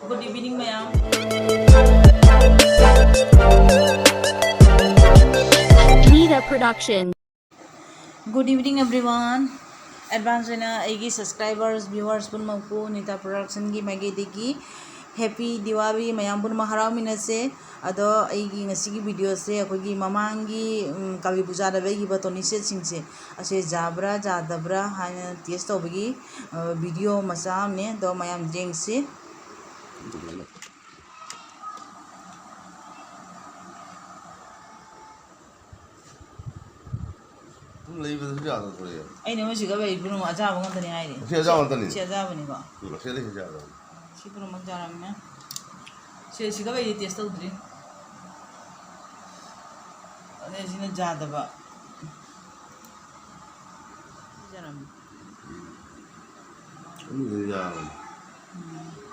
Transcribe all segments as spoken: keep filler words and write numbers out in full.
Good evening, ꯃꯌꯥꯝ꯫ Nita Production. Good evening, everyone. Advance ꯑꯣꯏꯅ ꯑꯩꯒꯤ subscribers, viewers ꯄꯨꯝꯅꯃꯛꯄꯨ ꯅꯤꯇꯥ ꯄ꯭ꯔꯗꯛꯁꯟꯒꯤ ꯃꯥꯏꯀꯩꯗꯒꯤ Happy Diwali꯫ ꯃꯌꯥꯝ ꯄꯨꯝꯅꯃꯛ ꯍꯔꯥꯎꯃꯤꯟꯅꯁꯦ꯫ ꯑꯗꯣ ꯑꯩꯒꯤ ꯉꯁꯤꯒꯤ videoꯁꯦ ꯑꯩꯈꯣꯏꯒꯤ ꯃꯃꯥꯡꯒꯤ, ꯎꯝ, ꯀꯥꯂꯤ ꯄꯨꯖꯥꯗ ꯂꯩꯈꯤꯕ ꯇꯣꯅꯤ ꯁꯦꯠꯁꯤꯡꯁꯦ ꯑꯁꯦ ꯌꯥꯕ꯭ꯔꯥ ꯌꯥꯗꯕ꯭ꯔꯥ ꯍꯥꯏꯅ test ꯇꯧꯕꯒꯤ, ꯑ, video ꯃꯆꯥ ꯑꯃꯅꯦ꯫ ꯑꯗꯣ ꯃꯌꯥꯝ ꯌꯦꯡꯁꯤ꯫ ꯑꯗꯨꯝ ꯂꯩꯕꯗꯁꯨ ꯌꯥꯗꯅ ꯊꯣꯛꯂꯛꯑꯦ꯫ ꯑꯩꯅ ꯃꯣꯏ ꯁꯤꯒ ꯂꯩ ꯄꯨꯝꯅꯃꯛ ꯑꯆꯥꯕ ꯉꯥꯛꯇꯅꯤ ꯍꯥꯏꯔꯤ꯫ ꯁꯤ ꯑꯆꯥꯕ ꯉꯥꯛꯇꯅꯤ꯫ ꯁꯤ ꯑꯆꯥꯕꯅꯤꯀꯣ꯫ ꯎꯝ, ꯑꯁꯤ ꯂꯩ, ꯑꯁꯤ ꯑꯆꯥꯕ꯫ ꯁꯤ ꯄꯨꯝꯅꯃꯛ ꯆꯥꯔꯝꯃꯦ꯫ ꯁꯤ ꯁꯤꯒ ꯂꯩꯗꯤ test ꯇꯧꯗ꯭ꯔꯤ꯫ ꯑꯗꯩ ꯁꯤꯅ ꯌꯥꯗꯕ꯫ ꯁꯤ ꯆꯥꯔꯝꯃꯦ꯫ ꯑꯗꯨꯗꯤ ꯌꯥꯔꯕꯅꯤ꯫ ꯎꯝ꯫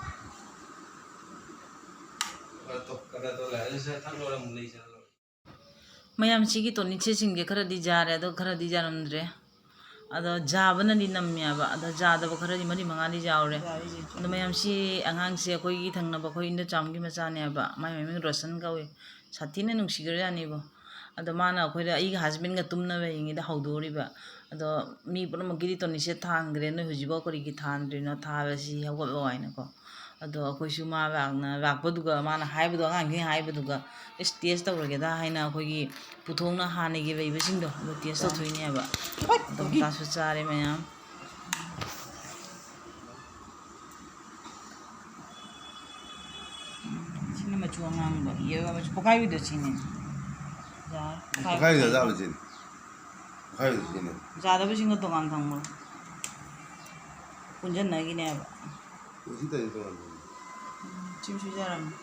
ꯃꯌꯥꯝ ꯁꯤꯒꯤ ꯇꯣꯅꯤ ꯁꯦꯠꯁꯤꯡꯁꯦ ꯈꯔꯗꯤ ꯌꯥꯔꯦ, ꯑꯗꯣ ꯈꯔꯗꯤ ꯌꯥꯔꯝꯗ꯭ꯔꯦ꯫ ꯑꯗꯣ ꯌꯥꯕꯅꯗꯤ ꯅꯝꯃꯦꯕ, ꯑꯗꯣ ꯌꯥꯗꯕ ꯈꯔꯗꯤ ꯃꯔꯤ ꯃꯉꯥꯗꯤ ꯌꯥꯎꯔꯦ꯫ ꯑꯗꯣ ꯃꯌꯥꯝ ꯁꯤ ꯑꯉꯥꯡꯁꯦ ꯑꯩꯈꯣꯏꯒꯤ ꯊꯪꯅꯕ ꯑꯩꯈꯣꯏ ꯏꯟꯗꯣꯆꯥꯝꯒꯤ ꯃꯆꯥꯅꯦꯕ, ꯃꯥꯏ ꯃꯃꯤꯡ ꯔꯣꯁꯟ ꯀꯧꯏ꯫ ꯁꯥꯊꯤꯅ ꯅꯨꯡꯁꯤꯈ꯭ꯔꯖꯥꯠꯅꯤꯕꯣ꯫ ꯑꯗꯣ ꯃꯥꯅ ꯑꯩꯈꯣꯏꯗ, ꯑꯩꯒ husbandꯒ ꯇꯨꯝꯅꯕ ꯍꯤꯡꯉꯤꯗ ꯍꯧꯗꯣꯔꯤꯕ꯫ ꯑꯗꯣ ꯃꯤ ꯄꯨꯝꯅꯃꯛꯀꯤꯗꯤ ꯇꯣꯅꯤ ꯁꯦꯠ ꯊꯥꯟꯈ꯭ꯔꯦ, ꯅꯣꯏ ꯍꯧꯖꯤꯛꯐꯥꯎ ꯀꯔꯤꯒꯤ ꯊꯥꯟꯗ꯭ꯔꯤꯅꯣ? ꯊꯥꯕꯁꯤ ꯍꯧꯒꯠꯂꯣ ꯍꯥꯏꯅꯀꯣ꯫ ꯑꯗꯣ ꯑꯩꯈꯣꯏꯁꯨ ꯃꯥ ꯂꯥꯛꯅ-, ꯂꯥꯛꯄꯗꯨꯒ, ꯃꯥꯅ ꯍꯥꯏꯕꯗꯣ, ꯑꯉꯥꯡꯈꯩꯅ ꯍꯥꯏꯕꯗꯨꯒ, "ꯏꯁ, test ꯇꯧꯔꯒꯦꯗ" ꯍꯥꯏꯅ ꯑꯩꯈꯣꯏꯒꯤ ꯄꯨꯊꯣꯛꯅ ꯍꯥꯟꯅꯒꯤ ꯂꯩꯕꯁꯤꯡꯗꯣ ꯑꯗꯨ test ꯇꯧꯊꯣꯛꯏꯅꯦꯕ꯫ ꯑꯗꯣ ꯃꯇꯥꯁꯨ ꯆꯥꯔꯦ ꯃꯌꯥꯝ꯫ ꯁꯤꯅ ꯃꯆꯨ ꯑꯉꯥꯡꯕ, yellow ꯃꯆꯨ ꯄꯣꯛꯈꯥꯏꯕꯤꯗꯣ ꯁꯤꯅꯦ꯫ ꯌꯥꯔꯦ꯫ ꯄꯣꯛꯈꯥꯏꯕꯤꯗꯣ ꯑꯆꯥꯕꯁꯤꯅꯦ꯫ ꯄꯣꯛꯈꯥꯏꯕꯤꯗꯣ ꯁꯤꯅꯦ꯫ ꯌꯥꯗꯕꯁꯤꯡꯗꯣ ꯇꯣꯉꯥꯟ ꯊꯝꯈ꯭ꯔꯣ꯫ ꯄꯨꯟꯁꯤꯟꯅꯈꯤꯅꯦꯕ꯫ ꯁꯤ ꯇꯧꯔꯤꯁꯦ ꯇꯣꯉꯥꯟ ꯇꯣꯉꯥꯟ꯫ ꯎꯝ, ꯁꯤꯃꯁꯨ ꯌꯥꯔꯝꯃꯦ꯫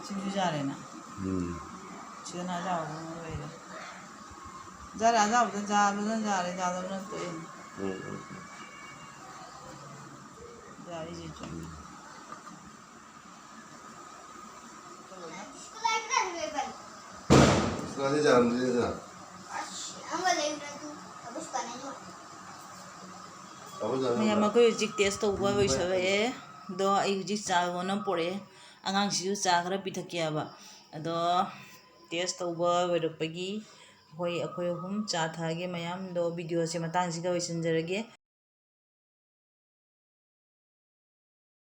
ꯁꯤꯃꯁꯨ ꯌꯥꯔꯦꯅ꯫ ꯎꯝ꯫ ꯁꯤꯗꯅ ꯑꯆꯥꯎꯕꯗꯨꯅ ꯂꯩꯔꯦ꯫ ꯌꯥꯔꯦ, ꯑꯆꯥꯎꯕꯗ ꯌꯥꯕꯗꯨꯅ ꯌꯥꯔꯦ, ꯌꯥꯗꯕꯅ ꯇꯣꯛꯑꯦ꯫ ꯎꯝ, ꯎꯝ, ꯎꯝ꯫ ꯌꯥꯔꯦ, ꯁꯤꯁꯨ꯫ ꯎꯝ꯫ ꯃꯌꯥꯝ, ꯃꯈꯣꯏ ꯍꯧꯖꯤꯛ test ꯇꯧꯕ ꯂꯣꯏꯁꯤꯜꯂꯛꯑꯦ꯫ ꯑꯗꯣ ꯑꯩ ꯍꯧꯖꯤꯛ ꯆꯥ ꯂꯣꯟꯅ ꯄꯣꯔꯛꯑꯦ꯫ ꯑꯉꯥꯡꯁꯤꯁꯨ ꯆꯥ ꯈꯔ ꯄꯤꯊꯛꯀꯦ ꯍꯥꯏꯕ꯫ ꯑꯗꯣ test ꯇꯧꯕ ꯂꯣꯏꯔꯛꯄꯒꯤ ꯑꯩꯈꯣꯏ, ꯑꯩꯈꯣꯏ ꯑꯍꯨꯝ ꯆꯥ ꯊꯛꯑꯒꯦ ꯃꯌꯥꯝ꯫ ꯑꯗꯣ videoꯁꯦ ꯃꯇꯥꯡꯁꯤꯗ ꯂꯣꯏꯁꯤꯟꯖꯔꯒꯦ꯫